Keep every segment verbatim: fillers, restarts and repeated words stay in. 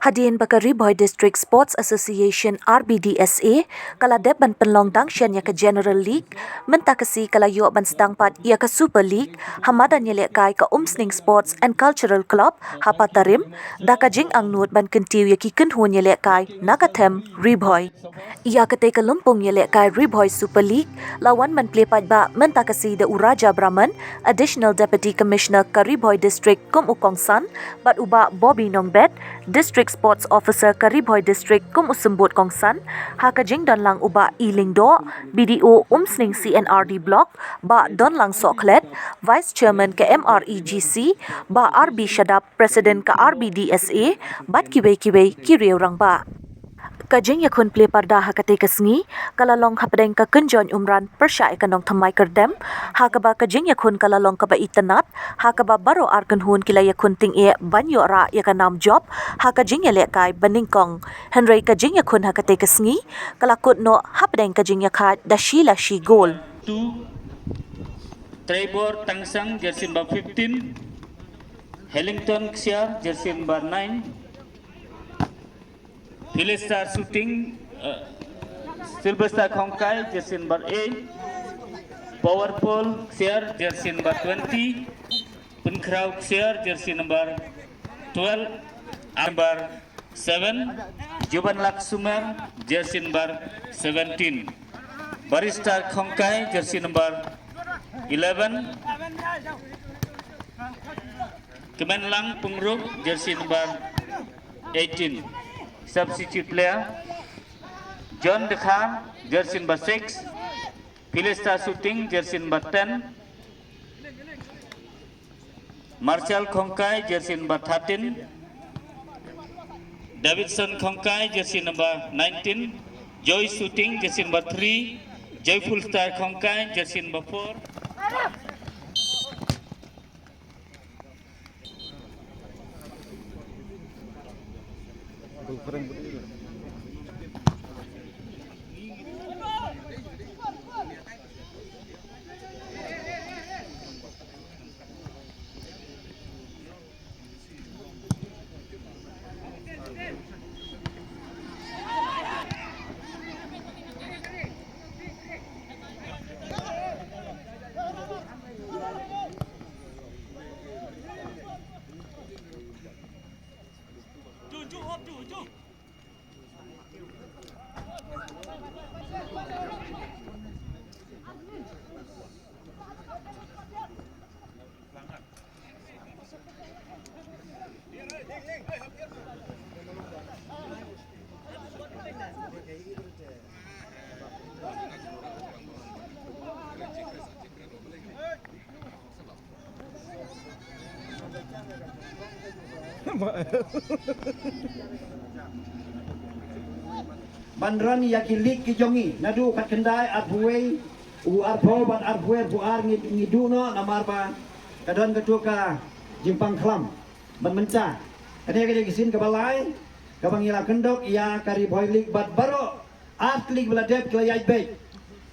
Hadien ba ka Ri Bhoi District Sports Association, R B D S A, ka la dep ban pynlong dang shen ïa ka General League, mynta ka sngi ka la ïoh ban sdang pat ïa ka Super League ha madan ïalehkai ka Umsning Sports and Cultural Club ha Patarim, da ka jingangnud ban kyntiew ïa ki kynhun ïalehkai na ka them Ri Bhoi. Ïa katei ka lympung ïalehkai Ri Bhoi Super League la wan ban plie paidbah mynta ka sngi da u Raja Brahman, Additional Deputy Commissioner ka Ri Bhoi District kum u kongsan, bad u Bah Bobby Nongbet, District Sports Officer ka Ri Bhoi District kum u symbud kongsan, ha ka jingdon lang u Bah E Lyngdoh, B D O Umsning C and R D Block, Bah Donlang Sohkhlet, Vice Chairman ka M R E G C, Bah R B Shadap, President ka R B D S A, bad kiwei kiwei ki riew rangbah. Ka jingïakhun plie parda ha katei ka sngi ka la long hapdeng ka kynjoin umran pyrshah ïa ka Nongthymmai Kyrdem, ha kaba ka jingïakhun ka la long kaba itynnad, ha kaba baroh ar kynhun ki la ïakhun tyngeh ban ïoh rah ïa ka nam jop ha ka jingïalehkai banyngkong. Hynrei ka jingïakhun ha katei ka sngi ka la kut noh hapdeng ka jingïakhaid da shi la shi gol. Two, Trevor Tangsang, jersey number fifteen, Hellington Ksiar, jersey number nine, Philestar Shooting, uh, Sylvester Khongkai, jersey number eight, Powerful Ksiar, jersey number twenty, Pynkhraw Ksiar, jersey number twelve, number seven, Juban Lak Sumer, jersey number seventeen, Barrister Khongkai, jersey number eleven, Kemenlang Pungruk, jersey number eighteen. Substitute player, John Dkhar, jersey number six, Philestar Shooting, jersey number ten, Marshall Khongkai, jersey number thirteen, Davidson Khongkai, jersey number nineteen, Joy Shooting, jersey number three, Joyful Star Khongkai, jersey number four. Ban run ïa ki league ki jong ngi naduh khatkhyndai, arphew wei, u arphew bad arphew wei, arphew ar ngi, ngi duh noh namar ba ka don kato ka jingpang khlam. Bad mynta kane ka dei ka sien kaba lai kaba ngi la kyndok ïa ka Ri Bhoi League bad baroh ar tylli ki ba la dep ki la ïaid beit.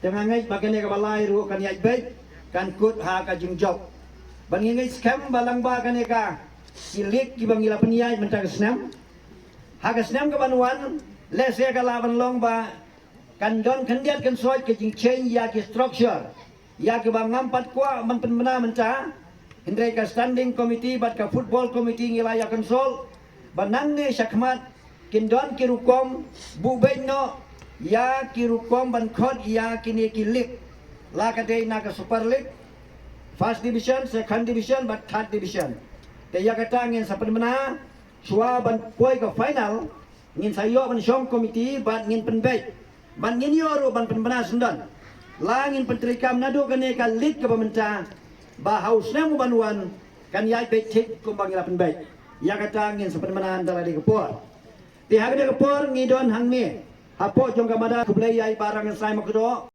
Te nga ngeit ba kane kaba lai ruh kan ïaid beit, kan kut ha ka jingjop. Ba ngi ngeit skhem ba lang ba kane ka ki league kiba ngi la pynïaid mynta ka snem, ha ka snem kaban wan, lehse ka lah ban long ba kan don khyndiat khynsoit ka jingchange ïa ki structure ïa kiba ngam pat kwah ban pynbna mynta. Hynrei ka standing committee bad ka football committee ngi la ïa consult ba nangne shakhmat kin don ki rukom buh beit noh ïa ki rukom ban khot ïa kine ki league, la ka dei na ka Super League, First Division, Second Division bad Third Division. Te ïa kata ngin sa pynbna shuwa ban poi ka final, ngin sa ïoh ban shong committee bad ngin pynbeit. Bad ngin ïoh ruh ban pynbna syndon. La ngin pyntreikam naduh kane ka league kaba mynta ba ha u snem uban wan kan ïaid beit thik kumba ngi la pynbeit. Ïa kata ngin sa pynbna ynda la dei ka por. Te ha kane ka por ngi don hangne hapoh jong ka madan. Khublei ïa i Bah Rangansai Makdoh.